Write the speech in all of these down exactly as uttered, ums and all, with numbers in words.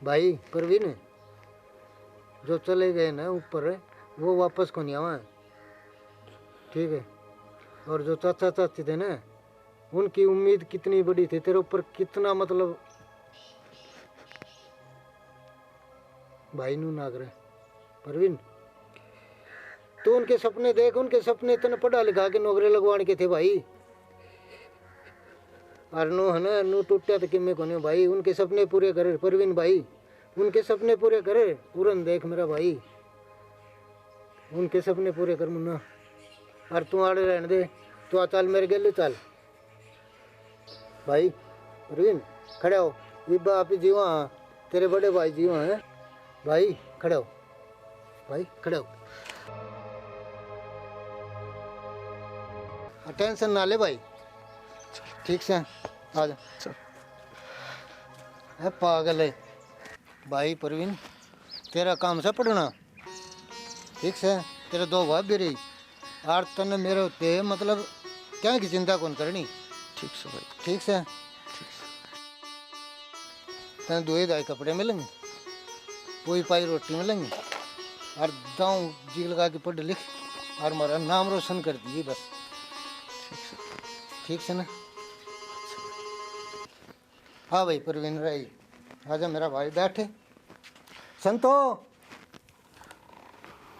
भाई प्रवीण, जो चले गए ना ऊपर, वो वापस को नहीं आवा, ठीक है? और जो चाचा चाची थे ना, उनकी उम्मीद कितनी बड़ी थी तेरे ऊपर, कितना, मतलब, भाई नू ना करे। परवीन, तू उनके सपने देख, उनके सपने तने पढ़ा लिखा के नौकरी लगवाने के थे भाई। और नू है ना, नू टूटा तो किमे कोने भाई, उनके सपने पूरे कर परवीन भाई, उनके सपने पूरे कर। पूरन देख मेरा भाई, उनके सपने पूरे कर मुन्ना। और तू आड़े रहने दे, तू आ चल मेरे गेले चल। भाई, परवीन, खड़े हो। इब्बा आप ही जीवा हाँ, तेरे बड़े भाई जीवा हैं। भाई, खड़े हो। भाई, खड़े हो। टेंशन ना ले भाई, ठीक से आ जा। चल। ए पागल है। भाई परवीन, तेरा काम से पढ़ना, ठीक से? तेरे दो भाभी रही, आर तन्ने मेरे होते, मतलब, क्या की चिंता कौन करनी, ठीक से भाई। ठीक से? ठीक से। तन्ने दो ही दाई कपड़े मिलेंगे, वही पाई रोटी मिलेंगे, और दाऊं जी लगा के पढ़ लिख, और हमारा नाम रोशन कर दिए बस। ठीक से। ठीक से ना? हाँ भाई, परवीन राय, आजा मेरा भाई, बैठ। संतो,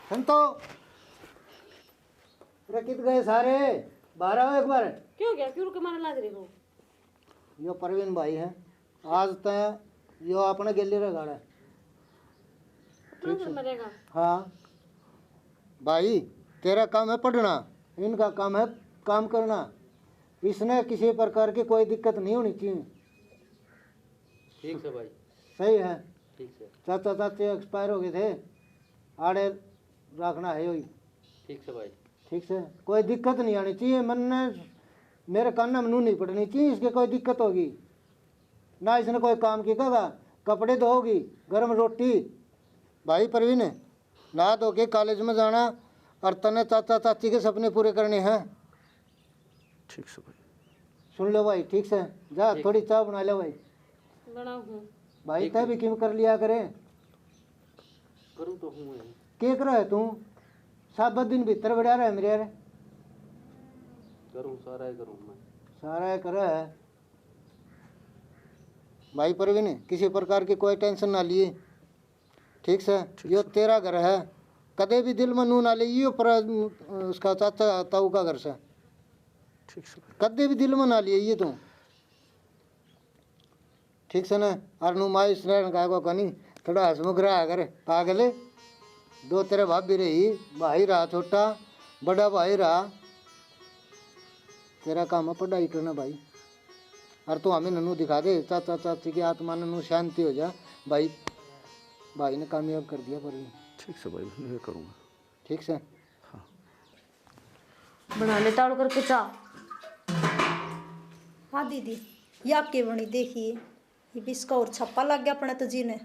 संतो, अरे कित गए सारे? बाहर आओ एक बार। क्यों गया? क्यों रुके मारे लाग रहे हो? यो परवीन भाई है, आज तक यो अपने गेले रे गाड़ा। अपने घर में रहेगा? हाँ। भाई, तेरा काम है पढ़ना, इनका काम है काम करना। इसने किसी प्रकार की कोई दिक्कत नहीं होनी चाहिए। ठीक से भाई। सही है। ठीक से। चाचा चाची एक्सपायर हो गए थे, आड़े रखना है वही। ठीक से भाई। ठीक से, कोई दिक्कत नहीं आनी चाहिए। मन ने, मेरे कान में नू नहीं पड़नी चाहिए इसके कोई दिक्कत होगी ना। इसने कोई काम की कहा, कपड़े धोगी, गर्म रोटी। भाई परवीन, नहा धो के कॉलेज में जाना और तने चाचा चाची के सपने पूरे करने हैं। ठीक से भाई। सुन लो भाई, ठीक से, जा ठीक। थोड़ी चाय बना ले भाई। बनाऊँ हूँ। भाई, ठीक तै है। भी किम कर लिया करे। करूँ तो हूँ है। के करे है तू? साबत दिन भीतर बढ़िया रहे मेरे यार। करूँ, सारा ही करूँ मैं। सारा ही करे है। भाई परवीन, किसी प्रकार की कोई टेंशन ना लिए। ठीक से, ठीक यो से। तेरा घर है, कदे भी दिल में नू ना ले, यो पर उसका चाचा ताऊ का घर से। ठीक से। कदे भी दिल में ना लिए ये तू। ठीक से ना, और नू मायूस रहने का को कोनी, थोड़ा हंसमुख रहा कर, पागल। दो तेरे भाभी रही, भाई रहा छोटा, बड़ा भाई रहा। तेरा काम है पढ़ाई करना भाई। और तू हमें ननू दिखा दे, चाचा चाची की आत्मा ननू शांति हो जा भाई। भाई ने कामयाब कर दिया पर। ठीक से भाई, मैं करूँगा। ठीक से। हाँ। बना ले ताल करके चाह। हाँ दीदी, ये आपके बनी देखिए। ये भी इसका और छापा लग गया अपने तो जी ने।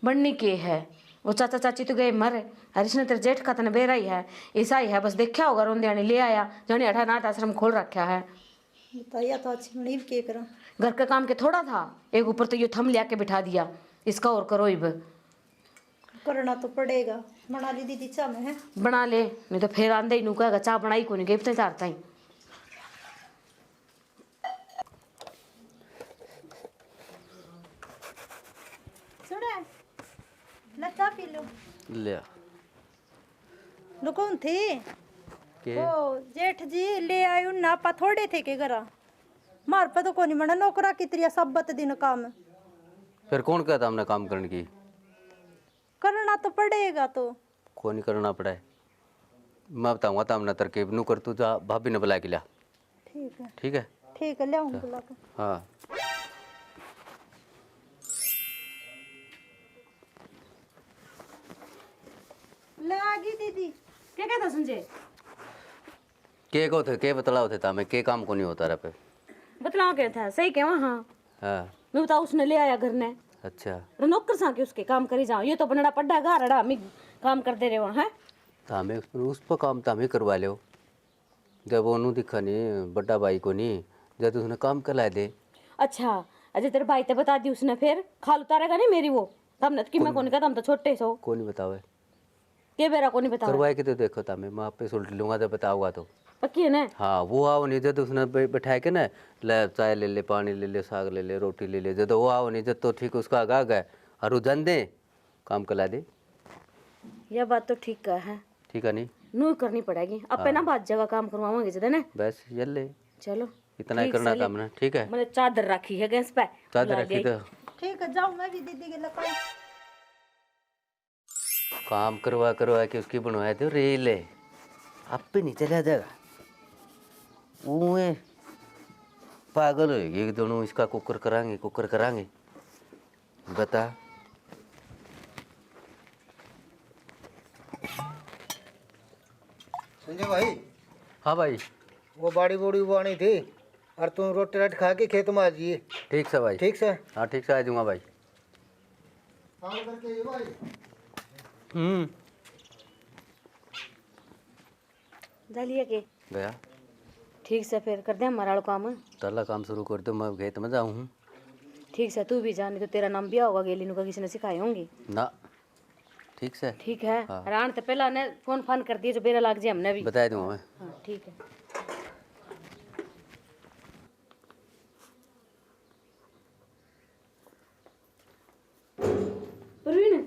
बननी के है, वो चाचा चाची तो गए मर, और इसने तेरे जेठ का तने बेरा ही है, ऐसा ही है, बस देखा होगा रोंदे आने ले आया, जाने अठा अनाथ आश्रम खोल रखा है। बताइए तो अच्छी बनी, के करा? घर का काम के थोड़ा था, एक ऊपर तो यो थम लिया के बिठा दिया, इसका और करो इब। करना तो पड़ेगा, बना ली दीदी चाह में है। बना ले, नहीं तो फिर आंदे ही नू कहेगा चाह बनाई कोनी गई इतने चार ताई। सुने, ले चाह पी लो। लिया। लुकोन थे। के? ओ, जेठ जी ले आए उन, आपा थोड़े थे के घरा। मार पे तो कोनी मना नौकरा की तरिया सब्बत दिन काम। फिर कौन कहता हमने काम करने की? करना तो पड़ेगा तो। कोनी करना पड़े। मैं बताऊंगा तो हमने तरकीब नू कर, तू जा भाभी ने बुला के ला। ठीक है। ठीक है? ठीक है, ले आऊँ बुला के। हाँ। ले आ गई दीदी। क्या कहता संजय? के को थे, के बतलाओ थे तामे, के काम को नहीं होता रहा पे? बतलाओ क्या था, सही कहवा, हाँ। हाँ। मैं बताओ, उसने ले आया घर ने। अच्छा। रे नौकर सा के उसके काम करी जाओ, ये तो बनड़ा पड्डा गा रड़ा, मैं काम करते रहो, हैं? तामे उस पर, उस पर काम तामे करवा लो। जब ओनू दिखा नहीं, बड़ा भाई को नहीं, जब उसने काम करा दे। अच्छा, अजय, तेरे भाई ते बता दी उसने, फिर खाल उतारेगा नहीं मेरी वो। तमने तो कि मैं कौन कहता, हम तो छोटे सो। कौन बतावे? के बेरा कौन बतावे? करवाए के तो देखो, तमे मैं आप पे सुलट लूंगा जब बताऊंगा तो। पक्की है ना? हाँ, वो आओ नहीं जब उसने बै-, बैठा के ना, ले चाय ले ले, पानी ले ले, साग ले ले, रोटी ले ले, जब वो आओ नहीं जब तो ठीक उसका आगा आगा है। और वो जान दे, काम कला दे। यह बात तो ठीक कहा है। ठीक है नहीं? नू करनी पड़ेगी। आपे हाँ। ना बात जगह काम करवावांगे जदे ना। बस ये ले। चलो। इतना ही ठीक करना से ले। काम ना, ठीक है? मैंने चादर रखी है गैस पे। चादर ला रखी दे। तो। ठीक है, जाओ, मैं भी दीदी के लगा। काम करवा करवा के उसकी बनवाए थे रेल है। आप पे नहीं चला जाएगा। वो है, पागल होएगी एक दोनों, इसका कुकर करांगे, कुकर करांगे। बता। संजय भाई। हाँ भाई। वो बाड़ी बूड़ी उबानी थी, और तू रोटी राटी खा के खेत में आ जाइए। ठीक से भाई। ठीक से? हाँ, ठीक से आ जाऊंगा भाई। काम करके ये भाई। हम्म। जा लिया के? गया। ठीक से, फिर कर दे हमारा वाला काम। ताला काम शुरू कर दो, मैं खेत में जाऊँ हूँ। ठीक से, तू भी जा, नहीं तो तेरा नाम भी होगा गेली नु का किसी ने सिखाए होंगे ना। ठीक से। ठीक है। हाँ। राण तो पहला ने फोन फान कर दिए, जो बेरा लाग जाए हमने भी। बता दूंगा मैं। हाँ, ठीक है। प्रवीण।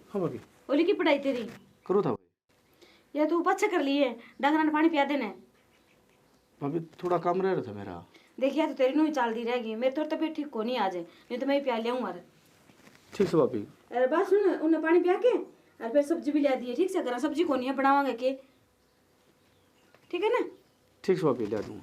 हाँ भाभी। ओली की पढ़ाई तेरी? करो था भाई। या तू पाछे कर लिए, डंगरा ने पानी पिया देने। भाभी, थोड़ा काम रह रहा था मेरा। देखिया तो तेरी नू ही चालती रहेगी, मेरी तो तबीयत ठीक को नहीं आज, नहीं तो मैं ही प्या लियाऊँ। अरे ठीक से भाभी। अरे बात सुन, उन्हें पानी पिया के और फिर सब्जी भी ले दिए, ठीक से? घर सब्जी को नहीं है, बनावांगे के, ठीक है ना? ठीक से भाभी, ले दूँ।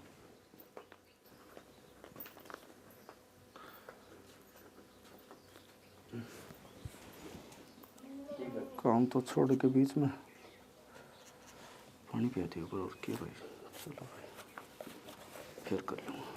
काम तो छोड़ के बीच में पानी पिया दिया ऊपर, और क्या भाई। चलो भाई, फिर कर लूँगा।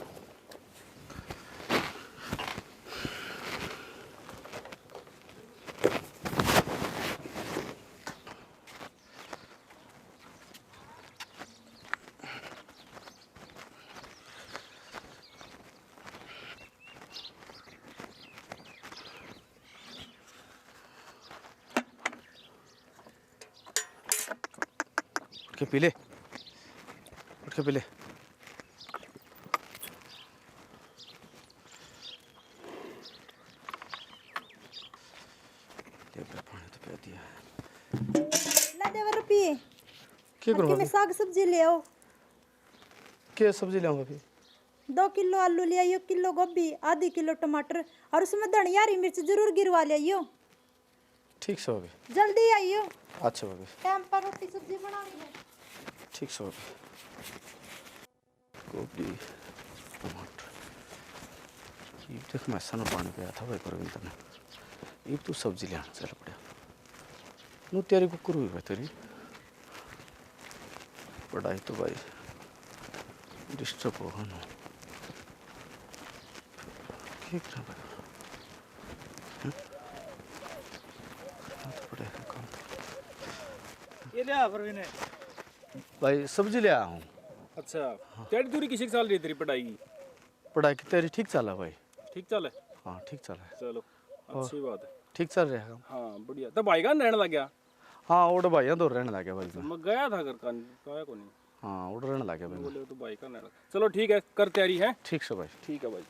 उठ के पी ले, उठ के पी ले। ले, पानी तो पिया दिया। ला देवर रुपये। के करूँगा मैं? साग सब्जी ले आओ। के सब्जी ले आऊँ भाभी? दो किलो आलू ले आइयो, किलो गोभी, आधी किलो टमाटर, और उसमें धनिया, हरी मिर्च जरूर गिरवा ले आइयो। ठीक से भाभी। जल्दी आइयो। अच्छा भाभी। टाइम पर रोटी सब्जी बनानी है। ठीक से भाभी। गोभी, टमाटर। ये देख, मैं सन पानी पे आया था भाई परविंदर ने। ये तू सब्जी ले आना चल पड़ा। नू तैयारी कुकर हुई भाई तेरी। पढ़ाई तो भाई डिस्टर्ब होगा ना। क्या करा भाई? हैं? करना तो पड़ेगा काम। ये ले आ परवीन। भाई सब्जी ले आया हूँ। अच्छा, हाँ। तेरी दूरी किसी साल रही तेरी पढ़ाई की? पढ़ाई की तैयारी ठीक चल रहा भाई। ठीक चल है? हाँ, ठीक चल रहा है। चलो, और अच्छी बात है। ठीक चल रहा है काम। हाँ, बढ़िया। तो भाई कहाँ रहने लग गया? हाँ, ओड़ भाइयां तो रहने लग गया भाई। मैं गया था घर का, आया को नहीं। हाँ, ओड़ रहने लग गया भाई। बोले तो भाई का रहने लग। चलो ठीक है, कर तैयारी है। ठीक से भाई। ठीक है भाई।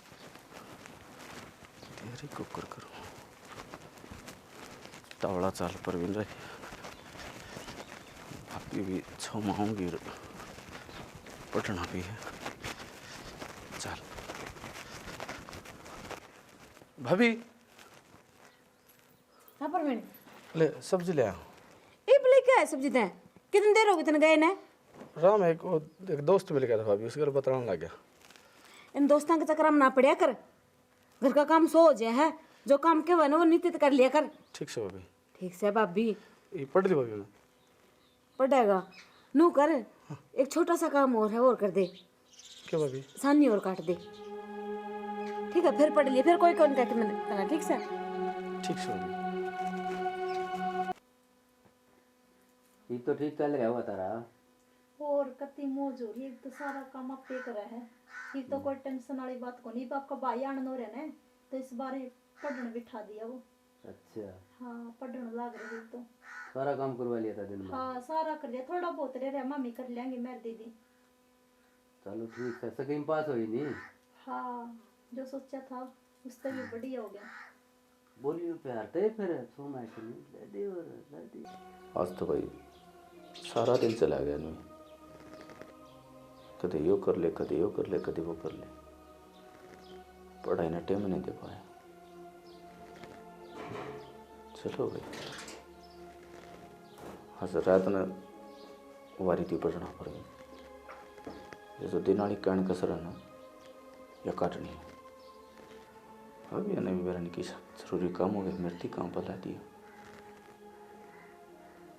तैयारी को कर करूँ। तावड़ा चाल परवीन रे। भाभी भी छो माऊंगी रे। पटना भी है। चल। भाभी। हाँ परवीन। ले, सब्जी ले आ। इब लेके आया सब्जी तैं? कितनी देर हो गई तने गए ने? राम, एक, वो, एक दोस्त मिल गया था भाभी, उसके घर बतलाने लग गया। इन दोस्तों के चक्कर में ना पड़या कर। घर का काम सो हो जाए है, जो काम के हुए ना वो नित्य कर लिया कर। ठीक से भाभी। ठीक से भाभी। ये पढ़ ली भाभी ने? पढ़ेगा। नू कर, एक छोटा सा काम और है, और कर दे। क्या भाभी? सानी और काट दे। ठीक है, फिर पढ़ लिए, फिर कोई contact में करना, ठीक से? ठीक से भाभी। ये तो ठीक चल रहा हुआ तारा। और कति मौज हो रही है, एक तो सारा काम आपे करे है। ये तो कोई tension वाली बात को नहीं, तो आपका भाई आनंद हो रहा है ना। तो इस बारे पढ़न बिठा दिया वो। अच्छा। हाँ, पढ़न लाग रही तो। सारा काम करवा लिया था दिन में? हाँ, सारा कर लिया, थोड़ा बहुत रह रहा, मामी कर लेंगे, मेरी दीदी। चलो ठीक है, सकीम पास हुई नहीं? हाँ, जो सोचा था उससे भी बढ़िया हो गया। बोलियो प्यार ते फिर, सुना कि नहीं? ले दे और ले दे। आज तो भाई सारा दिन चला गया नहीं, कदे यो कर ले, कदे यो कर ले, कदे वो कर ले, पढ़ाई ने टाइम नहीं दे पाया। चलो भाई, आज रात ने वारी थी पढ़ना पड़ गई। ये तो दिन वाली कण कसर है ना, या काटनी है। अभी इन्हें भी बेरा नहीं की जरूरी काम हो गया, मेरे थी काम पर ला दिया।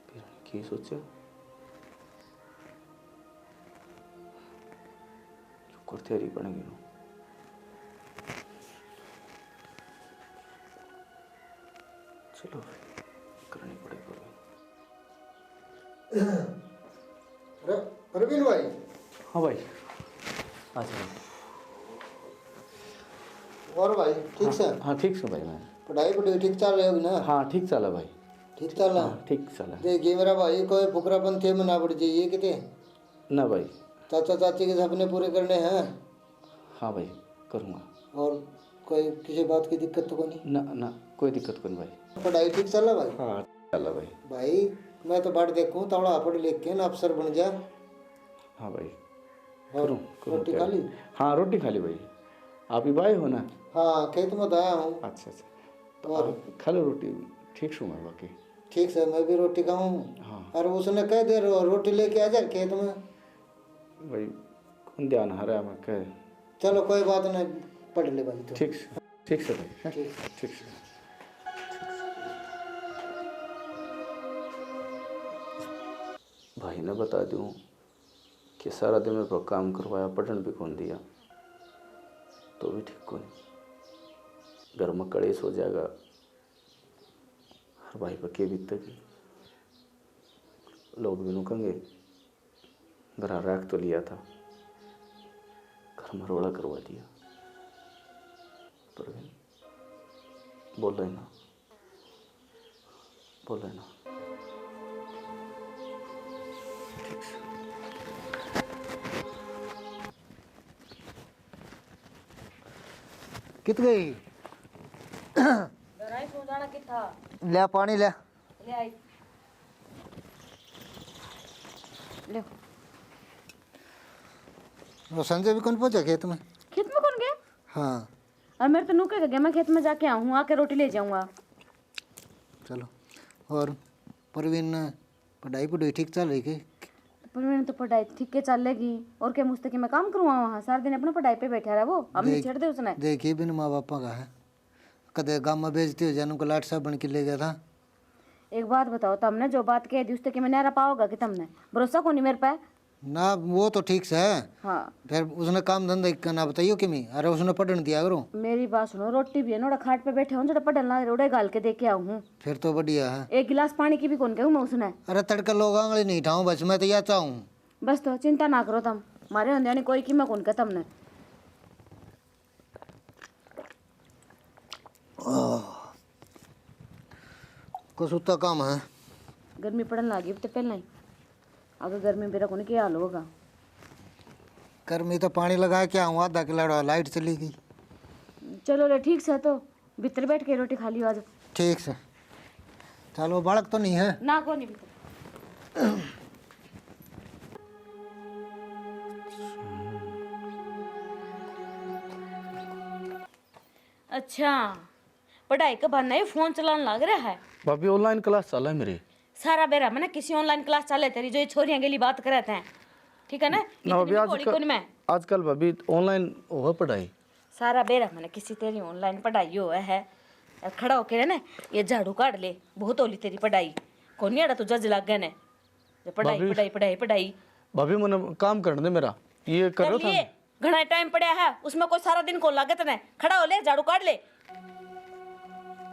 फिर की सोचा, शुक्र तैयारी बन गई। चलो, करनी पड़ेगी। अरे, अरविंद भाई। हाँ भाई। अच्छा। और भाई, ठीक हाँ, से? हाँ, ठीक से भाई मैं। पढ़ाई, पढ़ाई ठीक चल रही होगी ना? हाँ, ठीक चला भाई। ठीक चल रहा? हाँ, ठीक चला। देखिए मेरा भाई, कोई फुकरापंथी में ना पड़ जाइए किते। ना भाई। चाचा चाची के सपने पूरे करने हैं। हाँ भाई, करूँगा। और कोई किसी बात की दिक्कत तो कोनी? ना, ना, कोई दिक्कत कोनी भाई। पढ़ाई ठीक चल रहा भाई? हाँ, चल रहा भाई। भाई, मैं तो बाट देखूँ, तौड़ा पढ़ लिख के ना अफसर बन जा। हाँ भाई। और करूँ, करूँ रोटी खा तैयारी। ली? हाँ, रोटी खा ली भाई। आप ही भाई हो ना? हाँ, खेत में तो आया हूँ। अच्छा, अच्छा। तो और? आप खा लो रोटी, ठीक सू मैं बाकी। ठीक से, मैं भी रोटी खाऊँ। हाँ। और उसने कह दे रो-, रोटी लेके आ जा खेत में। भाई, कौन ध्यान आ रहा है मैं कह। चलो, कोई बात नहीं, पढ़ ले भाई तू। ठीक से, ठीक से भाई, हैं? ठीक। ठीक से। भाई ने बता दूँ कि सारा दिन मेरे पर काम करवाया, पढ़न भी कौन दिया, तो भी ठीक कौन। घर में कलेश हो जाएगा, हर भाई पर के बीतेगी। लोग भी नुकेंगे, घर राख तो लिया था, घर में रोला करवा दिया। पर बोले ना, बोले ना। कित गई? घर आई सो जाना कित था? ले पानी ले। ले आई। ले। वो संजय भी कौन पहुंचा खेत में? खेत में कौन गया? हाँ। और मेरे तो नुके गया, मैं खेत में जाके आऊँ हूँ, आके रोटी ले जाऊँगा। चलो। और परवीन ने पढ़ाई, पढ़ाई ठीक चल रही के? परवीन तो पढ़ाई ठीक के चलेगी, और क्या मुझसे कि मैं काम करवाऊँ? हाँ, सारा दिन अपना पढ़ाई पे बैठा रहा वो, अब नहीं देख, छेड़ दे उसने। देखिए, बिन माँ बापा का है, कदे गाम में बेइज्जती हो जाए, उनको लाट साहब बन के ले गया था। एक बात बताओ, तमने जो बात कह दी, उससे कि मैं न्यारा पाओगा कि तमने भरोसा कोनी मेरे पे? ना, वो तो ठीक से है। हाँ। फिर उसने काम धंधा का ना बताइयो किमी, अरे उसने पढ़न दिया करो। मेरी बात सुनो, रोटी भी है ना, उड़ा खाट पे बैठे हो, जरा पढ़न ला, उड़े घाल के दे के आऊँ हूँ। फिर तो बढ़िया है। एक गिलास पानी की भी कौन कहूँ मैं उसने। अरे तड़के लोग आंगली नहीं ठाऊं, बस मैं तो या चाहूँ। बस तो चिंता ना करो तम, मारे होंदे यानी कोई कीमत कौन कह तमने। आह, कसूता काम है। गर्मी पड़न लागी अब तो पहला ही। अगर गर्मी बेरा कोनी के हाल होगा। गर्मी तो पानी लगा के आऊँ, आधा किलो लाइट चली गई। चलो रे, ठीक से तो भीतर बैठ के रोटी खा लियो आज। ठीक से। चलो, बालक तो नहीं है? ना, कोनी भीतर। अच्छा, पढ़ाई के बहाने ही फोन चलाने लग रहा है। भाभी, ऑनलाइन क्लास चल है मेरी। सारा बेरा मैंने किसी ऑनलाइन क्लास चले तेरी, जो ये छोरियां के लिए बात करे थे, ठीक है ना? ना इतनी भाभी, भी भोली आजकल, कौन मैं? आजकल भाभी ऑनलाइन हो पढ़ाई। सारा बेरा मैंने किसी तेरी ऑनलाइन पढ़ाई हो है। खड़ा होके ना ये झाड़ू काढ़ ले, बहुत होली तेरी पढ़ाई। कोनी अड़ा तू जज लाग गए ने। ये पढ़ाई, भाभी। पढ़ाई, पढ़ाई, पढ़ाई। भाभी, मैंने काम करने दे मेरा। ये कर कर लो था। लिए। घणा टाइम पड़ा है, उसमें कोई सारा दिन को लागे तने। खड़ा हो ले, झाड़ू काढ़ ले।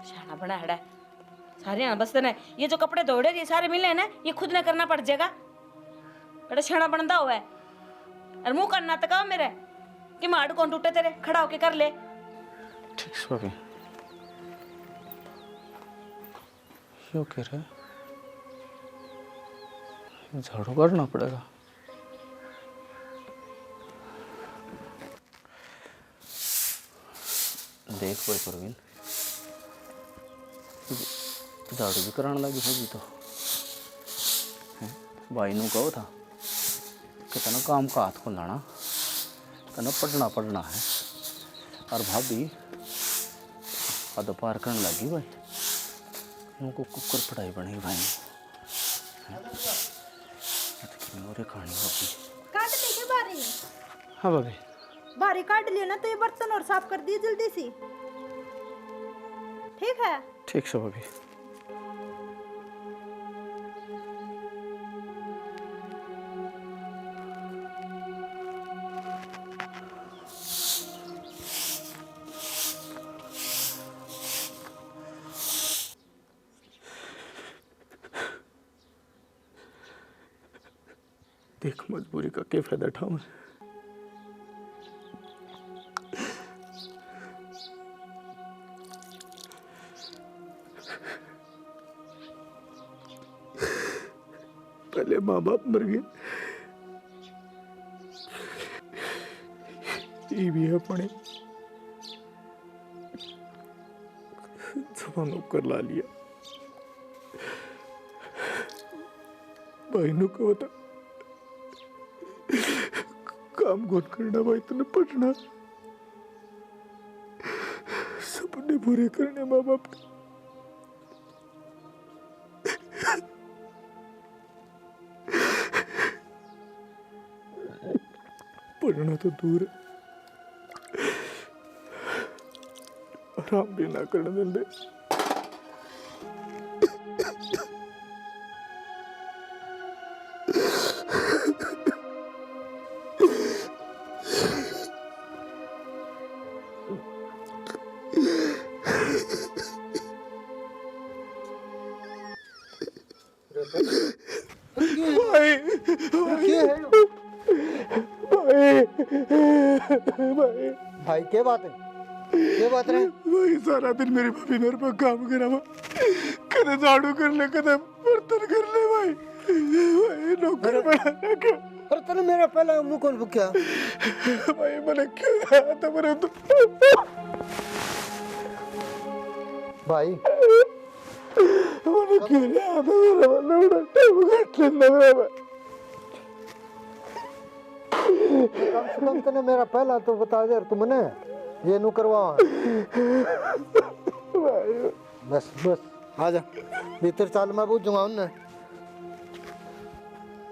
शाना बना हड़ा। सारे यहाँ बस तने ये जो कपड़े धोड़े, ये सारे मिले हैं ना, ये खुद ने करना पड़ जाएगा। बड़ा शाना बनता हुआ है। और मुंह करना तकाओ मेरे कि माड़ कौन टूटे तेरे, खड़ा होके कर ले। ठीक से भाभी। यो कह रहा है, झाड़ू करना पड़ेगा। देख भाई प्रवीण, झाड़ू भी कराने लगी होगी तो। हैं? भाई नू कहो था कि तन्ने काम का हाथ खोलना, तन्ने पढ़ना पढ़ना है। और भाभी हद पार करने लगी भाई, उनको कुकर पढ़ाई बनेगी भाई। हैं? ये तो किन्नू रे कहानी भाभी। काट ली के बारी? हाँ भाभी। बारी काट लियो ना, तो ये बर्तन और साफ कर दिए जल्दी सी। ठीक है? ठीक से भाभी। देख, मजबूरी का के फायदा उठाऊं? पहले माँ बाप मर गए, ये भी अपने जवानों कर ला लिया। भाई नू कहो था, काम कौन करना भाई, तन्ने पढ़ना, सपने पूरे करने माँ बाप के। पढ़ना तो दूर, आराम भी ना करने देंदे। भाई, भाई, भाई, भाई। भाई, क्या बात है? क्या बात है? भाई, सारा दिन मेरी भाभी मेरे पे काम करावा, कदे झाड़ू कर ले, कदे बर्तन कर ले भाई। भाई, नौकर अरे, बना रखा। अरे, तने मेरा पहला मुंह कौन भूख्या? भाई, मैंने क्यों कहा था, मेरे तो भाई, मैंने क्यों नहीं आता मेरा, मैंने बड़ा टाइम काट लेना मेरा। कम से कम तने मेरा पहला तो बता दे यार, तू मने ये नू करवा। बस, बस, आ जा भीतर, चल, मैं बूझूंगा उन्हें।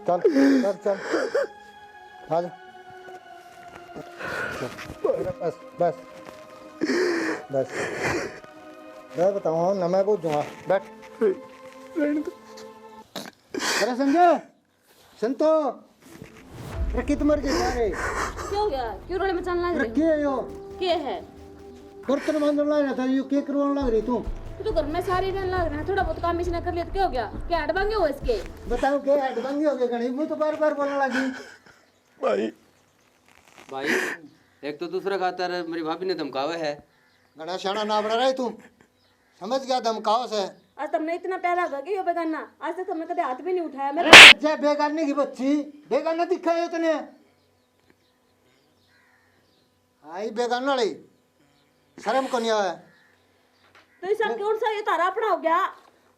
चल, चल, चल, आ जा। चल, बस, बस, बस। मैं बताऊंगा ना, मैं बूझूंगा। बैठ। रहने दो। अरे संजय, संतो, अरे कित मर गए सारे? क्या हो गया? क्यों रोले मचाने लग अरे रहे हो? के है यो? के है? बर्तन मांजने लग रहा था, यो के करवाने लग रही तू? तू तो घर में सारे रहने लग रहे हैं, थोड़ा बहुत काम इसने कर लिया तो क्या हो गया? क्या हड भांगे हो इसके? बताओ, के हड भांगे हो गए घणी? मैं तो बार बार बोलने लगी। भाई, भाई, एक तो दूसरा खातर मेरी भाभी ने धमकावे है। घणा शाना ना बना रहे तू, समझ गया धमकाओ से। आज तुमने इतना प्यारा होगा कि यो बेगाना, आज तक तुमने कभी हाथ भी नहीं उठाया मेरे। अरे, जय बेगाने की बच्ची, बेगाना दिखा है तने। आई बेगाना वाली, शर्म को नहीं आवे। तो इसका कौन सा ये तारा अपना हो गया?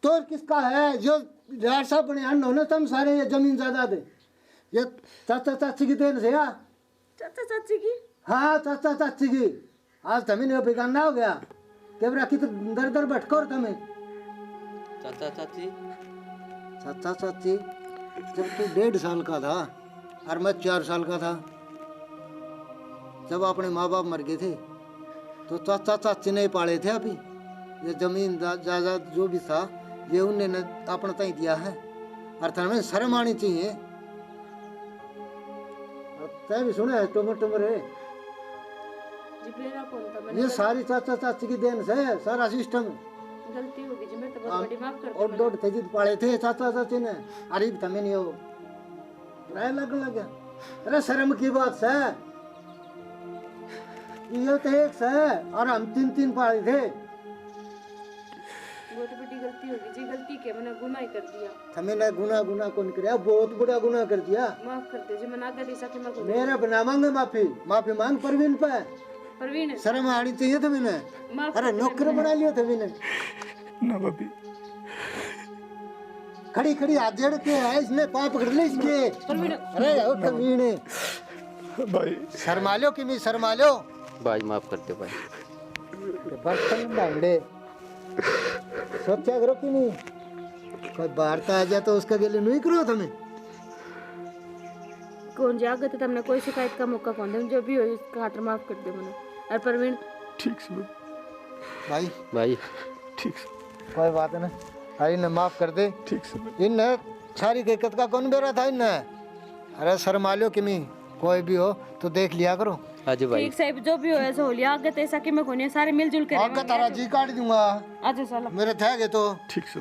तो और किसका है? जो यार साहब बने हन हो ना तुम सारे, ये जमीन जायदाद है, ये चाचा चाची की देन से यार। चाचा चाची की? हाँ, चाचा चाची की। आज तमी ने बेगाना हो गया। के बरा कित दर दर भटको रे तमी। चाचा चाची। चाचा चाची, जब तू डेढ़ साल का था और मैं चार साल का था, जब अपने माँ बाप मर गए थे, तो चाचा चाची ने ही पाले थे अभी। ये जमीन जा-, जायदाद जो भी था, ये उन्हें ने अपने ताई दिया है। और थाने शर्म आनी चाहिए। और तै भी सुने है, टुमर टुमर है। जी, मेरा कौन था? मैंने ये गलती सारी चाचा चाची की देन से, सारा सिस्टम। गलती होगी जी, मेरे तो बहुत हम बड़ी, माफ कर दो और मैंने। डोड थे जिद पाले थे चाचा चाची ने, अरे तमे नहीं हो। राय लगन लग गया। अरे शर्म की बात से। ये तो एक से, और हम तीन तीन पाली थे। बहुत बड़ी गलती होगी जी, गलती के मैंने गुनाह ही कर दिया। थमे ने गुनाह, गुनाह कौन करया? बहुत बड़ा गुनाह कर दिया। माफ कर दे जी, मैंने आगे ऐसा कि मैं कोई मेरे बना मांगे माफी, माफी मांग परवीन पे। परवीन। शर्म आनी चाहिए थमे ने। माफ अरे कर दे नौकर मैंने। बना लियो थमे ने। ना भाभी। खड़ी खड़ी हाथ जोड़ के है, इसने पाँव पकड़ ले इसके। परवीन। अरे ओ परवीन। भाई। शर्मा लो कि नहीं शर्मा लो? भाई माफ कर दे भाई। बर्तन भांडे सोचा करो कि नहीं, कोई बाहर तो आ जा तो उसका गेले नहीं करो थमे। कौन जी आगे तो तुमने कोई शिकायत का मौका कौन दे, जो भी हो उसका खातर माफ कर दे मैंने। और परवीन। ठीक से भाई। भाई। भाई। ठीक से। कोई बात ना, अरे इन्हें माफ कर दे। ठीक से भाई। इन्हें सारी हकीकत का कौन बेरा था इन्हें? अरे शर्मा लो कि नहीं, कोई भी हो तो देख लिया करो। हाँ जी भाई। ठीक साहब, जो भी हो ऐसा हो लिया, आगे तो ऐसा कि मैं कोने सारे मिलजुल के आगे रहेंगे। तारा जी काट दूंगा। अच्छा चलो। मेरे थे गए तो। ठीक से।